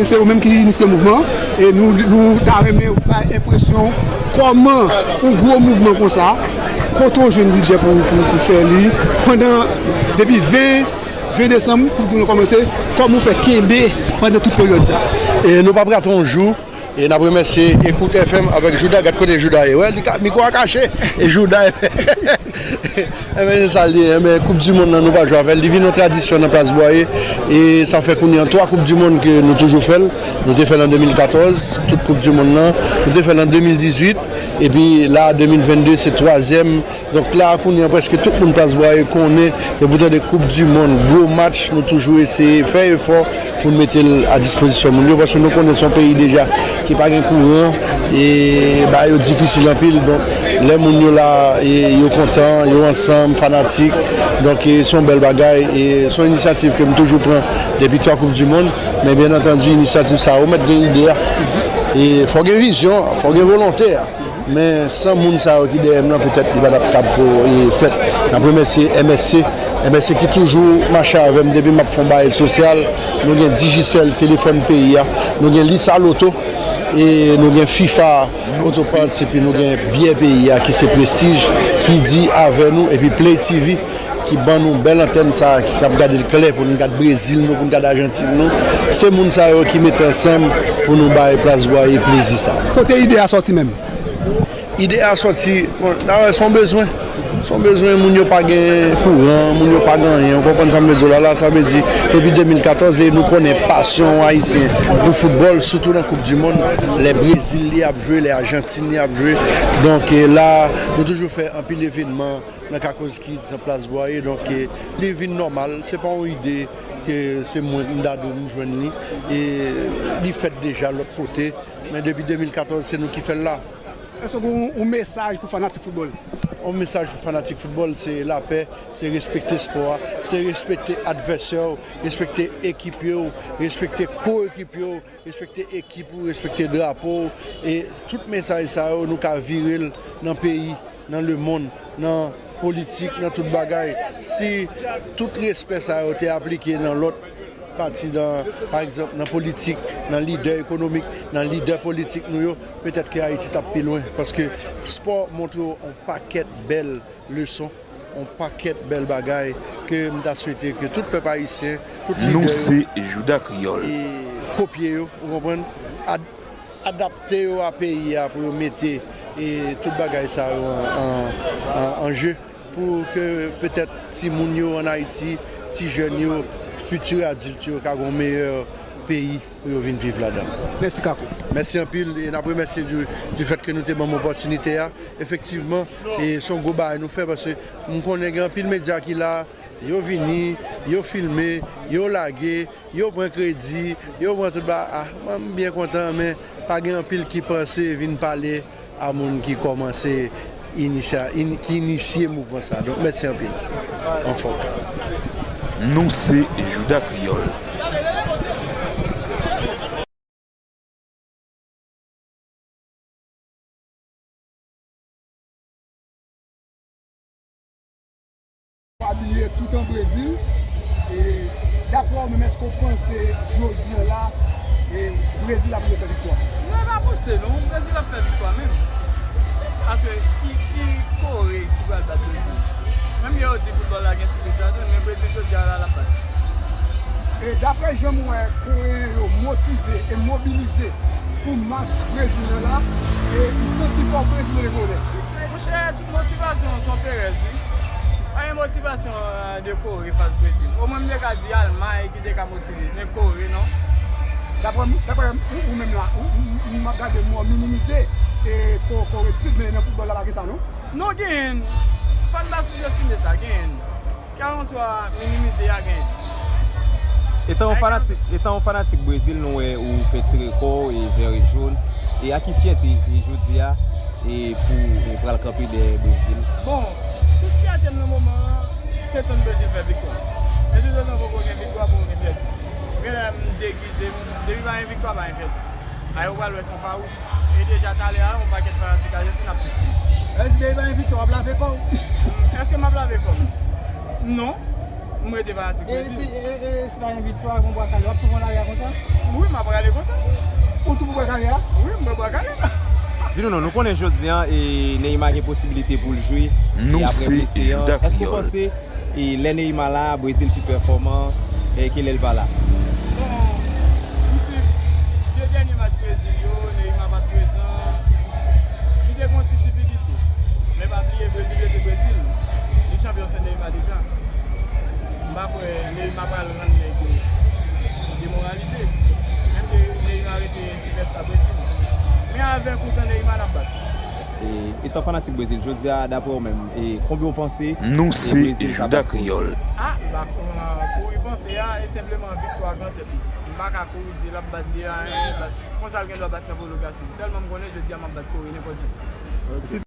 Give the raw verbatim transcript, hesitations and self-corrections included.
Se ou menm ki inisye mouvman, e nou, nou ta renmen bay enpresyon kòman yon gwo mouvman konsa, kote w jwenn bidjè pou, pou, pou fè li, pandan, depi ven, ven desanm, koup di mond kòmanse, kòman w fè kenbe pandan tout peryòd sa? E nou p ap rate yon jou, e n ap remèsye Ekout F M avèk Jouda, gad kote Jouda ye, wè, li ka, mikwo a kache, e Jouda. Enben, se sa l ye. Enben, koup di mond nan, nou pa jwe avè l. Li vin yon tradisyon nan Plas Bwaye. E sa fè kounye an twa koup di mond ke nou toujou fè l. Nou te fè l an de mil katòz, tout koup di mond nan. Nou te fè l an de mil dizuit. Epi la, de mil vennde, se twazyèm. Donk la, kounye an, prèske tout moun Plas Bwaye konnen, depi w tande koup di mond, gwo match, nou toujou eseye fè efò pou n mete l a dispozisyon moun yo, paske nou konnen se yon peyi deja ki pa gen kouran, e bagay yo difisil anpil. Donk, lè moun yo la, e yo kontan, yo ansanm, fanatik. Donk, e se yon bèl bagay, e se yon inisyativ ke m toujou pran depi twa koup di mond. Men, byen antandi, inisyativ sa yo mèt gen ide a. E fò gen vizyon, fò gen volonte a. Men san moun sa yo ki dèyè m nan, petèt li pa t ap kab pou, e, fèt. N ap remèsye M S C. M S C ki toujou mache avè m depi m ap fè yon bagay sosyal. Nou gen Digicel, telefòn peyi a. Nou gen Lisa Loto. E nou gen FIFA Autoparts, epi nou gen byè peyi a ki se Prestige, ki di avè nou, epi Play T V. Ki ban nou bèl antèn sa a, ki ap gade l klè pou n gad Brezil nou, pou n gad Ajantin nou. Se moun sa yo ki mete ansanm pou nou bay Plas Bwaye plezi sa a. Kote ide a sòti menm? Ide a sòti, bon, dayè, se yon bezwen. Se yon bezwen, moun yo pa gen kouran, moun yo pa gen anyen. Ou konprann sa m vle di w la? La, sa vle di, depi de mil katòz, e nou konnen pasyon Ayisyen pou foutbòl, sitou nan Koup di Mond, lè Brezil li ap jwe, lè Ajantin li ap jwe. Donk, e la, nou toujou fè anpil evènman nan Cacos Kids, nan Plas Bwaye. Donk, e, li vin nòmal. Se pa yon ide ke se mwen m ta dwe m jwenn li. E li fèt deja lòt kote. Men depi de mil katòz, se nou ki fè l la. Èske w gen yon, yon mesaj pou fanatik foutbòl? Yon mesaj pou fanatik foutbòl, se lapè, se respekte spò a, se respekte advèsè w, respekte ekip yo, respekte koekipye w, respekte ekip ou, respekte drapo w. E tout mesaj sa yo, nou ka vire l nan peyi, nan lemonn, nan politik, nan tout bagay. Si tout respè sa yo te aplike nan lòt pati, nan, pa egzanp, nan politik, nan lidè ekonomik, nan lidè politik nou yo, petèt ke Ayiti t ap pi lwen. Paske spò montre w yon pakèt bèl leson, yon pakèt bèl bagay ke m ta swete ke tout pèp ayisyen, tout lidè yo, e kopye yo, ou konprann? Ad-, adapte yo a peyi a pou yo mete, e, tout bagay sa yo an, an, an, an je pou ke petèt timoun yo ann Ayiti, ti jèn yo, fiti adilt yo ka gen yon meyè peyi pou yo vin viv ladan. Mèsi, Kako. Mèsi anpil, e n ap remèsye di, di fèt ke nou te ban m opòtinite a. Efektivman, e se yon gwo bagay nou fè, paske m konnen gen anpil medya ki la, yo vini, yo filme, yo lage, yo pran kredi, yo pran tout ba-, a, mwen, m byen kontan, men pa gen anpil ki panse vin pale a moun ki kòmanse inisya-, in-, ki inisye mouvman sa. Donk, mèsi anpil. Anfòm. Nou se Jouda Kreyòl. Abiye tout an Brezil. E, daprè w menm, èske w panse jodi a la, e, Brezil ap rive fè viktwa? Non, e pa panse non, Brezil ap fè viktwa menm. Paske ki, ki Kore ki pral bat Brezil? Menm yo di foutbòl la gen sipriz ladan l, men Brezil jodi a la l ap bat. E daprè jan m wè Koreyen yo motive e mobilize pou match Brezil nan la, e m santi fò Brezil reponn. Monchè, tout motivasyon se yon perèz, wi. Pa gen motivasyon, euh, de Kore fas Brezil. Omwen m te ka di Almay ki te ka motive, men Kore non. Daprè m, daprè m, ou, ou menm la, ou, ou, ou, m ap gade m wè w minimize e Ko-, Kore di Sid, men nan foutbòl la pa gen sa non. Non, genyen. Fò n pa souzestime sa, genyen. Kèlkanswa minimize a genyen. Etan yon fanatik, etan yon fanatik Brezil, nou wè ou pentire kò w e vè e jòn. E a ki fyète e jodi a e pou ou pral kanpe dèyè Brezil? Bon, tout fyète m nan moman an, se tann Brezil fè viktwa. Men toutotan poko gen viktwa, poko gen fyète. Genlè m degize m, depi pa gen viktwa, pa gen fyète. A yo pral wè se yon fawouch. E deja talè a, yon pakèt fanatik Ajantin ap tout fini. Èske depi pa gen viktwa, w ap lave kò w? Èske m ap lave kò m? Non. M rete fanatik E si, Brezil. e, e, si pa gen viktwa, gon bwa kale, w ap tou pran lari a konsa? Wi, m ap prale konsa. Ou tou pou bwa kale a? Wi, m pran bwa kale. Di nou non, nou konnen jodi an e Neymar gen posibilite pou l jwe e Nou apre se blese an. Jida Èske w Kreyòl. Panse e lè Neymar la, Brezil pi pèfòman e ke lè l pa la? Bon, m si de dènye match Brezil yo, Neymar pa t prezan. Li te gen yon ti difikilte. Men pa bliye, Brezil rete Brezil. Li chanpyon san Neymar deja. M pa kwè Neymar pral rann nèg yo demoralize. Menm ke Neymar rete sipèsta Brezil. Men avèk ou san Neymar, n ap bat. E, etan fanatik Brezil, jodi a, dapre w menm, e konbyen w panse Nou e se Brezil ka Jida bat Kouri? Kreyòl. A, m pa konn kouri panse a, e senpleman viktwa gran tèt li. M pa ka kouri di l ap bat de a en, bat. Konsa l gen dwa bat nan pwolongasyon. Sèlman m konnen jodi a m ap bat Kouri nenpòt jan. Si,